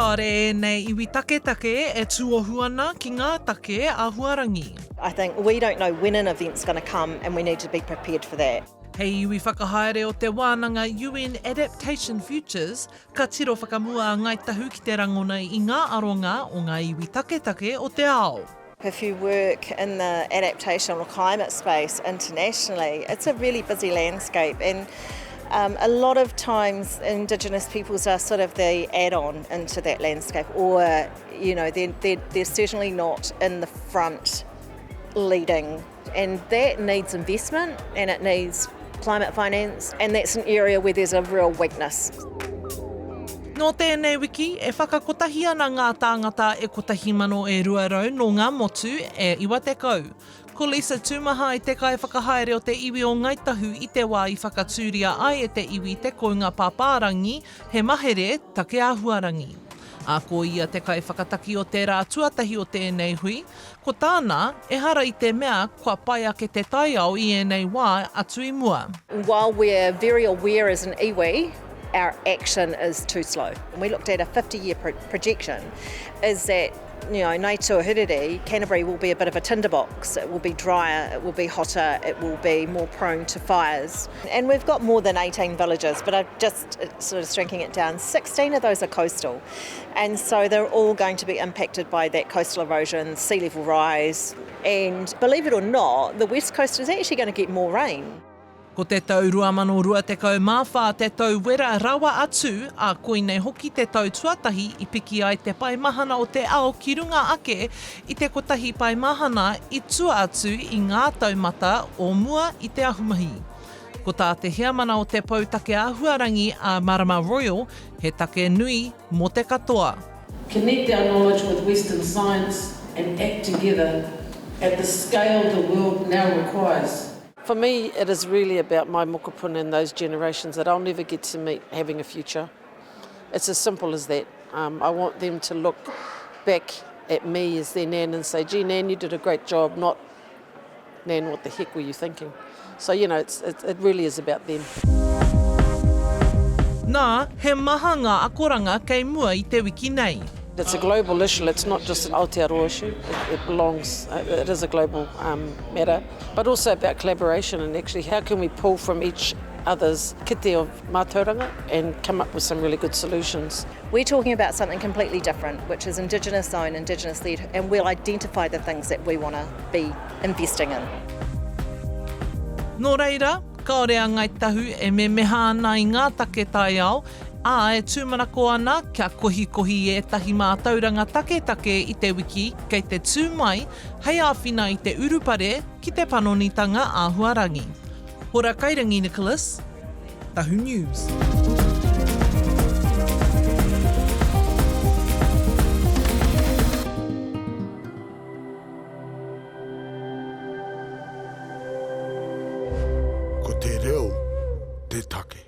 Kāore ēnei iwi taketake e tuohu ana ki ngā take āhuarangi. I think we don't know when an event's going to come and we need to be prepared for that. Hei iwi whakahaere o te wānanga UN Adaptation Futures, ka tiro whakamua a Ngāi Tahu ki te rangona i ngā aronga o ngā iwi taketake o te ao. If you work in the adaptation or climate space internationally, it's a really busy landscape and um, a lot of times Indigenous peoples are sort of the add-on into that landscape or, you know, they're, they're, they're certainly not in the front leading and that needs investment and it needs climate finance and that's an area where there's a real weakness. Nō tēnei wiki, e whakakotahi ana ngā tāngata e 1,200 nō ngā motu e 90. Ko Lisa Tūmahai te kaiwhakahaere o te iwi o Ngāi Tahu i te wā i whakatūria ai e te iwi te kounga pāpārangi, he mahere take āhuarangi. Ā, ko ia te kaiwhakataki o te rā tuatahi o tēnei hui, Ko tāna, ehara i te mea kua pai ake te taiao i ēnei wā atu i mua. While we're very aware as an iwi, our action is too slow. We looked at a 50 year projection is that you know, Ngāi Tūāhuriri, Canterbury will be a bit of a tinderbox. It will be drier, it will be hotter, it will be more prone to fires. And we've got more than 18 villages, but I've just uh, sort of shrinking it down. 16 of those are coastal. And so they're all going to be impacted by that coastal erosion, sea level rise, and believe it or not, the west coast is actually going to get more rain. Ko te tau 2024 te tau wera rawa atu, ā, koinei hoki te tau tuatahi i piki ai te paemahana o te ao ki runga ake i te kotahi paemahana i tua atu i ngā taumata o mua i te ahumahi. Ko tā te heamana o te Pou Take Āhuarangi a Marama Royal, he take nui mō te katoa. Connect our knowledge with Western science and act together at the scale the world now requires. For me, it is really about my mokopuna and those generations that I'll never get to meet having a future. It's as simple as that. Um, I want them to look back at me as their nan and say, gee, nan, you did a great job, not, nan, what the heck were you thinking? So, you know, it's, it, it really is about them. Nā, he maha ngā akoranga kei mua i te wiki nei. It's a global issue, it's not just an Aotearoa issue, it, it belongs, uh, it is a global um, matter, but also about collaboration and actually how can we pull from each other's kite of mātauranga and come up with some really good solutions. We're talking about something completely different, which is Indigenous owned, Indigenous led, and we'll identify the things that we want to be investing in. Nō reira, kāore a Ngāi Tahu e memeha ana i ngā take taiao, ā, e tūmanako ana kia kohikohi i ētahi mātauranga taketake i te wiki kei te tū mai hei āwhina i te urupare ki te panonitanga āhuarangi. Hora Kairangi Nicholas, Tahu News. Ko te reo te take.